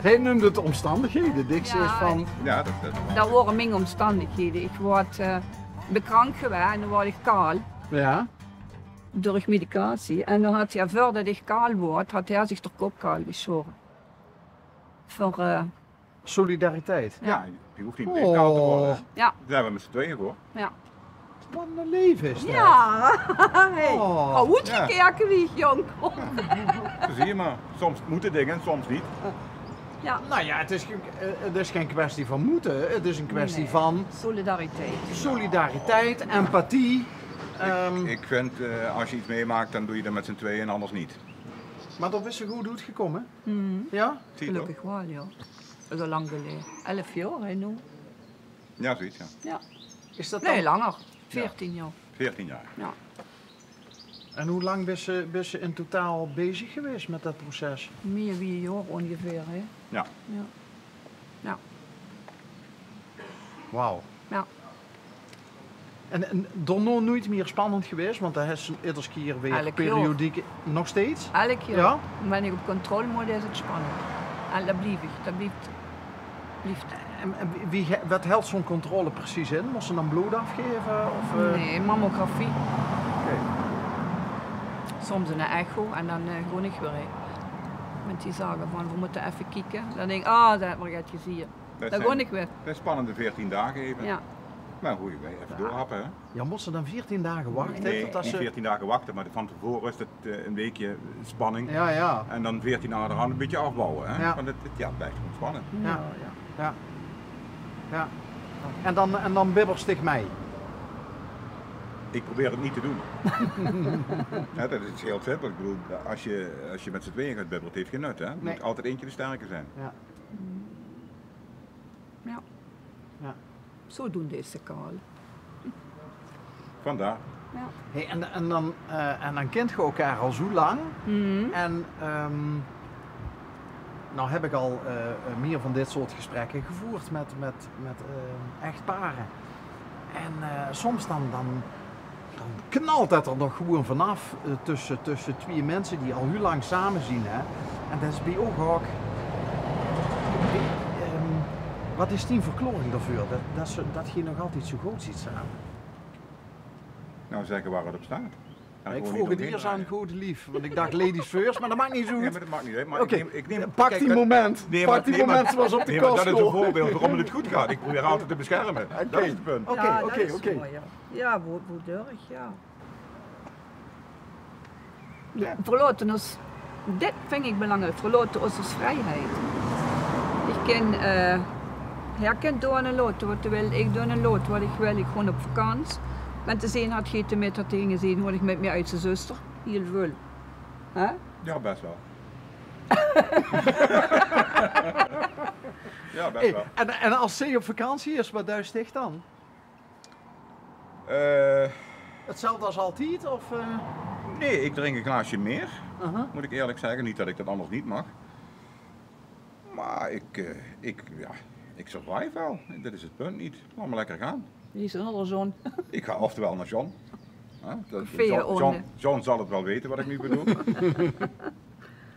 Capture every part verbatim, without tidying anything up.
Hae neump 't omstandighede. Dich zeis van... Jao, det, det waore mien omstandighede. Ich waor, eh, bekrank gewaes en dan waor ich kaal. Jao. Durch medicatie. En dan haet hae, veurdet ich kaal waor, haet hae zich de kop kaal gesjaore. Veur, eh, solidariteit. Jao, je hoeft niet meteen kaal te worden, hè. Jao. Dao zeen we met z'n tweeën voor. Jao. Wat een leven is dat. Jao. Hey. Oh. Good gekeke wie ich jónk waor. Zo zie je maar. Soms moeten dingen en soms niet. Jao. Nou ja, het is, ge- eh, het is geen kwestie van moeten. Het is een kwestie van solidariteit. Solidariteit, empathie. Ehm, ik vind, eh, als je iets meemaakt, dan doe je dat met z'n tweeën en anders niet. Maar dat is zo goed uitgekomen. Jao? Gelökkig waal, jao. Det is al lang geleje. Elf jaor, hè, noe? Jao, zoiets, jao. Jao. Is det... Nae, dan langer. Jao. Veertien jaor. Veertien jaor. Jao. En wie lang bis se, bis se in totaal bezig gewaes met det proces? Mieë wie ein jaor óngeveer, hè. Jao. Jao. Jao. Wauw. Jao. En, en daonao noeit mieë spannend gewaes, want det is ieders kier weer periodiek nog steeds? Elk jaor. Jao? Wen ich op controle mót, is 't spannend. En det blief ich, det blief, blief. En, en wie, wie ge- wat hilt zo'n controle precies in? Mós se dan blood aafgaeve? Of, eh? Nae, mammografie. Oké. Soms ein echo en dan, eh, gaon ich weer, hè. Wen die zage van, we mótte effe kieke. Dan dink ich, ah, det höb ich al gezeen. Det zeen, det zeen spannende veertien daag effe. Jao. Mer good, effe doorhappe, hè? Jao, mós se dan veertien daag wachte? Nae, neet veertien daag wachte, mer van te vore is 't, eh, ein waekske spanning. Jao, jao. En dan veertien daag naderhand ein bietje aafbouwe, hè? Jao. Want 't, 't, jao, 't blief gewoon spannend. Jao, jao. Jao. En dan, en dan bibbers dich mei? Ik probeer het niet te doen. Hè, det is hiel simpel. Ik bedoel, als je, als je met z'n tweeën gaat bibberen, het heeft geen nut, hè? Het moet altijd eentje de sterke zijn. Jao. Jao. Jao. Zodoende is ze kaal. Vandaar. Jao. Hey, en, en dan, eh, en dan kint geer elkaar al zo lang. En, ehm, nou heb ik al, eh, eh, meer van dit soort gesprekken gevoerd met, met, met, eh, echtparen. En, eh, soms dan, dan Dan knalt det d'r nog gewoon vanaf, eh, tösse, tösse twieë minse die al hiel lang same zien, hè. En det is bie uch ouch. Ehm, wat is dien verklaoring daoveur? Det, det ze, det geer nog altied zo good zit same? Nou, zegge waar het op staat. Jao, ik vraog het iers aan gode lief, want ik dach ladies first, maar det maak neet zo oet. Jao, maar det maak neet oet. Oké, pak die moment. Pak die moment zoals op de kostschool. Nae, maar det is ein veurbeeld waorom het good geit. Ik probeer altijd te beschermen. Det is het punt. Oké, oké, oké. Jao, wo, wo durf ich, jao. Jao. Veer laote ós, dit vinj ich belangriek, veer laote ós, ós vrieheid. Ich kin, eh, hae kin doon en laote wat hae wil, ich doon en laot wat ich wil, ich gaon op vakans. Wen te zeen hat, geet 'r mit, hat te hie gezeen, haol ich mit mich oet zien zuster, hiel väöl. Hè? Jao, bes waal. Jao, bes waal. Hey, en, en es zie op vakantie is, wat duis dich dan? Eh. Hetzelfde als altied, of, eh? Nae, ik drink ein glaasje mier. Aha. Mót ik eerlik zegge, neet det ik det anders neet maag. Maar ik, eh, ik, jao, ik survive waal. Det is het punt neet. Laot maar lekker gaon. Wie is 't ónger John? Ik ga oftewel nao John. Hè, det, John, John, John zal het wel weten wat ik nu bedoel.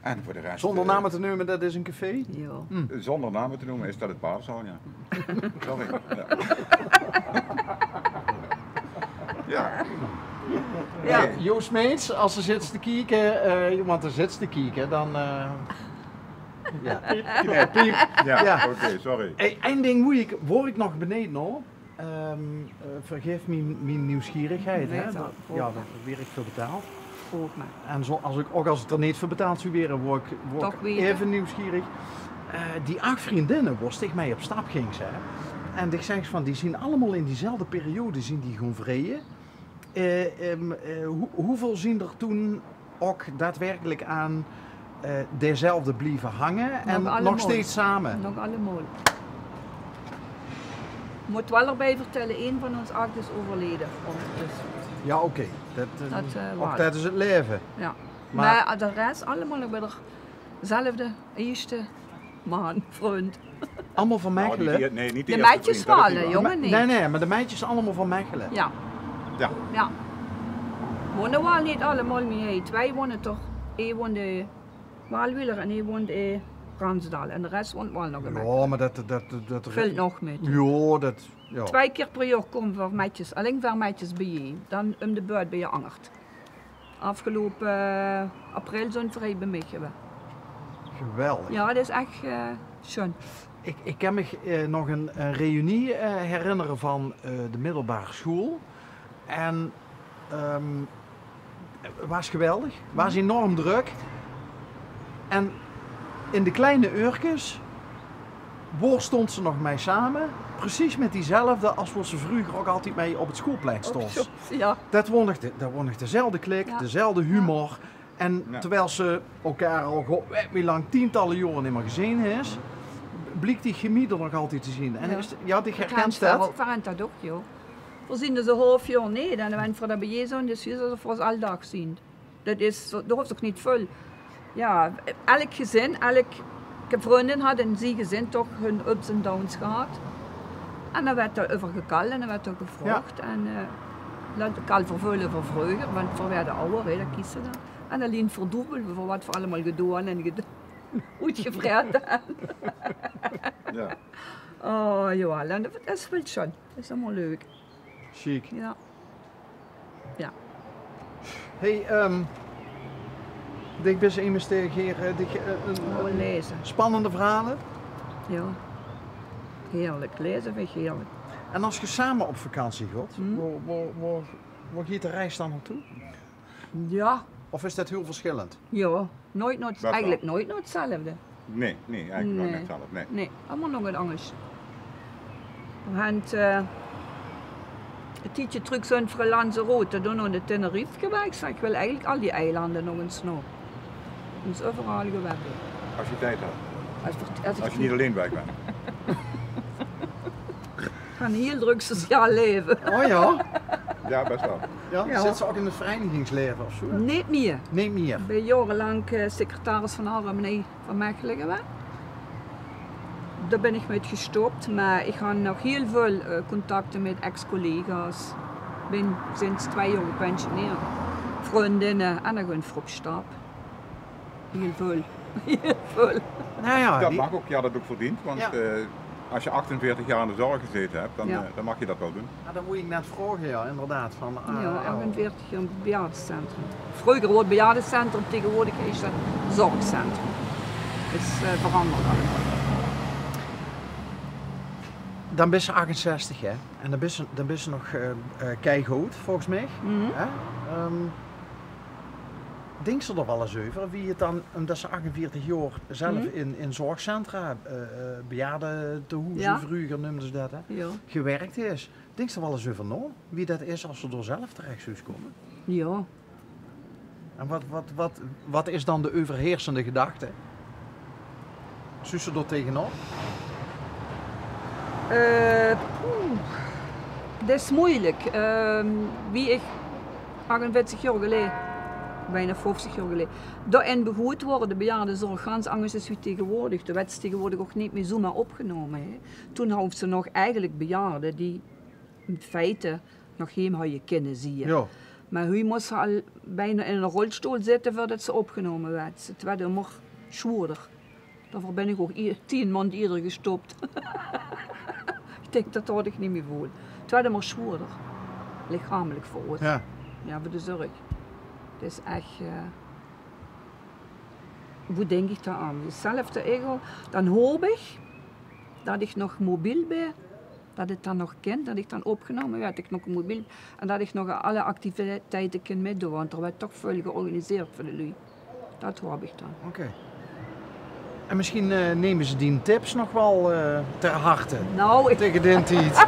En voor de rest, zonder, eh, name te neume, det is ein café? Jao. Zonder name te neume is det het Paardenzaal, jao. Sorry. Jao. Jao. Jao. Hey, Joost Smeets, es se zits te kieke, eh, want d'r zits te kieke, dan, eh, jao. Piep. Jao, oké, sorry. Hey, ein ding woe ik, woor ik nog beneejd nao. Ehm, eh, vergaef mien, mien nieuwsgierigheid, hè? Jao, dao waer ik veur betaald. Vraog maar. En zo, es ik, ouch es ik d'r neet veur betaald zou waere, woor ik, woor ik effe nieuwsgierig. Eh, die ach vriendinne, woe se mei op stap gings, hè? En dich zegs van, die zien allemaol in diezelfde periode, zien die gaon vreie. Eh, ehm, eh, hoe, hoeväöl zien d'r toen ouch daadwerkelik aan, eh, dezelfde blieve hange en nog steeds same? Nog allemaol. Mót waal d'rbie vertèlle, ein van ós ach is euverleje óngertösse. Jao, oké. Det, eh, ouch det is het laeve. Jao. Maar de res allemaol nog bie d'r zelfde ieësjte maan, vrund. Allemaol van Mechelen? Nou, die, die, nee, niet de eerste vriend, dat is niet waar. De meidjes waal, hè, jonge neet. Nee, nee, maar de meidjes allemaol van Mechelen? Jao. Jao. Jao. Wone waal neet allemaol mieë hie. Twee wone toch. Ein woont, eh, Waalwieler en ein woont, eh, Ransdaal. En de res woont waal nog in Mechelen. Jao, mer det, det, det, det Vèlt nog mit. Jao, det, jao. Twieë kier per jaor kómme veer mètjes, allein veer mètjes biejein. Dan um de beurt bie de angert. Aafgeloupe, eh, april zeen veer hie bie mich gewaes. Geweldig. Jao, det is ech, eh, sjoen. Ik, ik kan mich, eh, nog een, een reunie, eh, herinneren van, eh, de middelbare school. En, ehm, waas geweldig. Waas enorm druk. En in de kleine uurkes, woor stónds se nog mei same? Precies mit diezelfde as woor se vreuger ouk altied mei op 't schoolplein stónds. Op school, jao. Det woor nog de, det woor nog dezelfde klik, jao, dezelfde humor. En terwiel se elkaar al god weit wie lang, tientallen jaore neet mier gezeen hes, bliek die chemie d'r nog altied te zien. En jao, is, jao, dich herkens det? Veer herkens det ouk, jao. Veer zien dus e haof jaor neet. En dan wen veer dan bie zoe'n, dus is alsof veer os alle daag zien. Det is, det hoof toch neet väöl. Jao, elk gezin, elk, ik heb vrundin had in zie gezin toch hun ups en downs gehad. En dan werd d'r euver gekald en dan werd d'r gevraog. Jao. En, eh, dan kald veer väöl euver vreuger, want veer woorte awwer, hè, det kies se dan. En dan lien verdoebel veer waat veer allemaol gedoon en ged-, oetgevraete. Jao. Oh, jao, en det is waal sjoen. Det is allemaol leuk. Sjiek. Jao. Jao. Hey, ehm, dich bis emes taege, eh, dich, eh, ein, oh, ein laeze. Spannende verhaole? Jao. Heerlijk. Laeze vind ik heerlijk. En as ge same op vakantie gaot, wo, wo, wo, wo geit de reis dan naotoe? Jao. Of is det hiel verschillend? Jao. Nooit, nooit, eigelik nooit, nooit 'tzelfde. Nae, nae, eigelik nooit 'tzelfde, nae. Nae, allemaol nog get angers. Veer hant, eh, e tiedje trök zoe'n Lanzarote, doe nao de Tenerife gewaes. Ik zeg, ik wil eigelik al die eilande nog ens nao. Ens euveral gewaes. As ge tied hat. As, as ik neet allein weg bin. Van hiel druk sociaal laeve. Oh jao? Jao, bes waal. Jao, zits se ouk in 't vereinigingslaeve of zoe? Neet mier. Neet mier. Ik bin jaorelank, eh, secretaris van de harmonie van Mechelen gewaes. Dao bin ik mit gestop, mer ik han nog hiel väöl, eh, contacte mit ex-collega's. Bin sinds twieë jaor gepensioneerd. Vrundinne en dan gaon veer op stap. Hiel väöl. Hiel väöl. Nou ja, det die mag ouk, jao, det ouk verdeend, want, eh, as ge achtenveertig jaor in de zorg gezete het, dan, eh, dan mag ge det waal doon. Jao, det wou ik net vraoge, jao, inderdaad. Van, eh, jao, achtenveertig jaor in 't bejaardecentrum. Vreuger waor 't bejaardecentrum, taegewoordig is det zorgcentrum. Is, eh, veranderd allemaol. Dan bis se achtenzestig, hè? En dan bis se, dan bis se nog, eh, eh, keigood, volges mich. Hè? Ehm, Dinks se d'r waal ens euver wie het dan, omdat se achtenveertig jaor zelf in, in zorgcentra, eh, eh, bejaardentehoeze, vreuger neumde ze det, hè, gewerkt hes? Dinks se d'r waal ens euver nao wie det is as se dao zelf terech zous kómme? Jao. En wat, wat, wat, wat is dan de euverheersende gedachte? Zouws se dao taengenop? Eh, poeh. Det is meujelik. Ehm, wie ich achtenveertig jaor geleje, bienao vieftig jaor geleje, dao-in begoot, waore de bejaardezorg gans angers es wie taegewoordig. Doe wèts taegewoordig ouch neet mie zoemer opgenómme, hè. Toen haws se nog eigelik bejaarde die in feite nog heem hawwe kinne zieë. Jao. Mer hie mós se al bienao in eine rolstool zitte veurdet se opgenómme wèts. Het wèrt ummer zwoerder. Daoveur bin ich ouch ieër, tieën maond ieërder gestop. Ich dink, det haw ich neet mie vol. Het wèrt ummer zwoerder. Lichamelik veur ós. Jao. Jao, veur de zörg. Het is ech, eh, wie dink ich dao aan? Dezelfde ego. Dan haop ich det ich nog mobiel bin. Det het dan nog kin, det ich dan opgenómme wèrt, det ich nog mobiel en det ich nog aan alle activiteite kin mitdoon, want d'r wèrt toch väöl georganiseerd veur de luuj. Det haop ich dan. Oké. En misschien, eh, neme ze dien tips nog waal, eh, ter harte. Nou, ich, taege daen tied.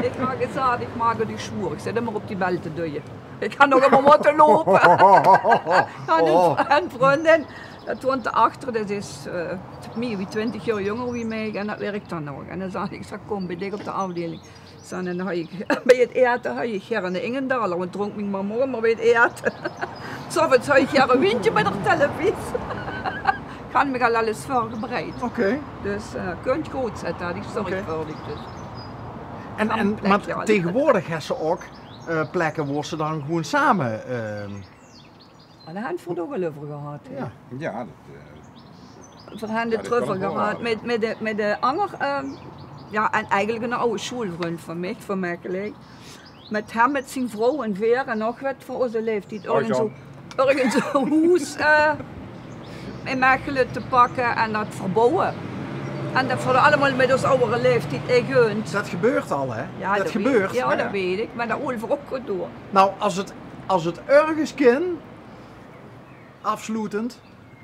Ich han gezag, ich maak 't uch zwoer. Ich zit ummer op die bel te duie. Ich han nog ummer mótte loupe. Jao, en, en vrundin, det woont d'r achter, det is, eh, mie wie twintig jaor jónger wie mich en det wirk dan nog. En dan zag ich, ich zag: "Kóm bie dich op de aafdeling." Zag, en dan haw ich, bie het aete haw ich gaer eine Ingendaler, want drónk mien mam ouch ummer bie het aete. 's Aoves haw ich gaer ein wientje bie de televisie. Ich han mich al alles veurgebreid. Oké. Dus, eh, kunt good zitte, det is zorgvuldig, dus. En, en, mer taegewoordig hes se ouch, eh, plekke wo se dan gewoen same, ehm, Dao han v'r het ouch al euver gehad, hè? Jao. Jao, det, eh, Veer hant 't druvver gehad mit, mit de, mit de anger, eh, jao, en eigelik 'nen awwe sjoelvrund van mich, van Mechelen. Mit häöm, mit zien vrouw en veer en nog get van ózze laeftied örges zoe, örges zoe hoes, eh, in Mechelen te pakke en dat verbouwe. En dat veur allemaol mit ós awwere laeftied, eh, geund. Dat gebeurt al, hè? Jao, dat weit ich. Mer dat hole v'r ouch good door. Nou, as 't, as 't örges kin, afsloetend,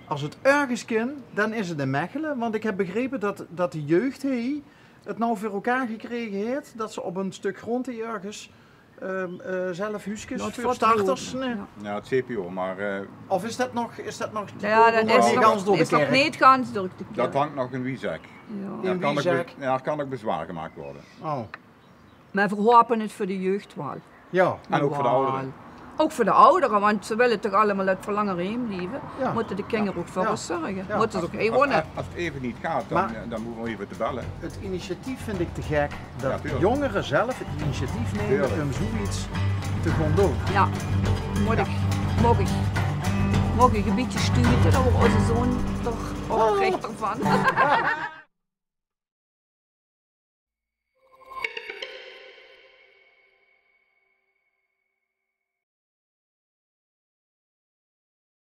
as 't örges kin, dan is 't in Mechelen. Want ik heb begrepe dat, dat de jeugd hie 't nou veur elkaar gekrege heet dat ze op 'n stök grond hie örges, eh, zelf huuskes veur starters, nee. Jao, 't C P O, mer, eh, of is dat nog, is dat nog, jao, dat is nog neet gans door de kerk. Dat hangt nog in wiezek. Jao. In wiezek. Dao kan nog bezwaar gemaak waere. Oh. Mer veer hope 't veur de jeugd waal. Jao. En ouch veur de oudere. Ouch veur de oudere, want ze wille toch allemaol det veer langer hie blieve. Jao. Mótte de kinger ouch veur ós zörge. Mótte ze ouch hie wone. As 't effe neet geit, dan, eh, dan hove v'r effe te belle. 't Initiatief vind ik te gek dat jongere zelf 't initiatief neme um zoeiets te gaon doon. Jao. Mót ich, maag ich, maag ich e bietje stute, dao weurt ózze zoon toch oprichter van.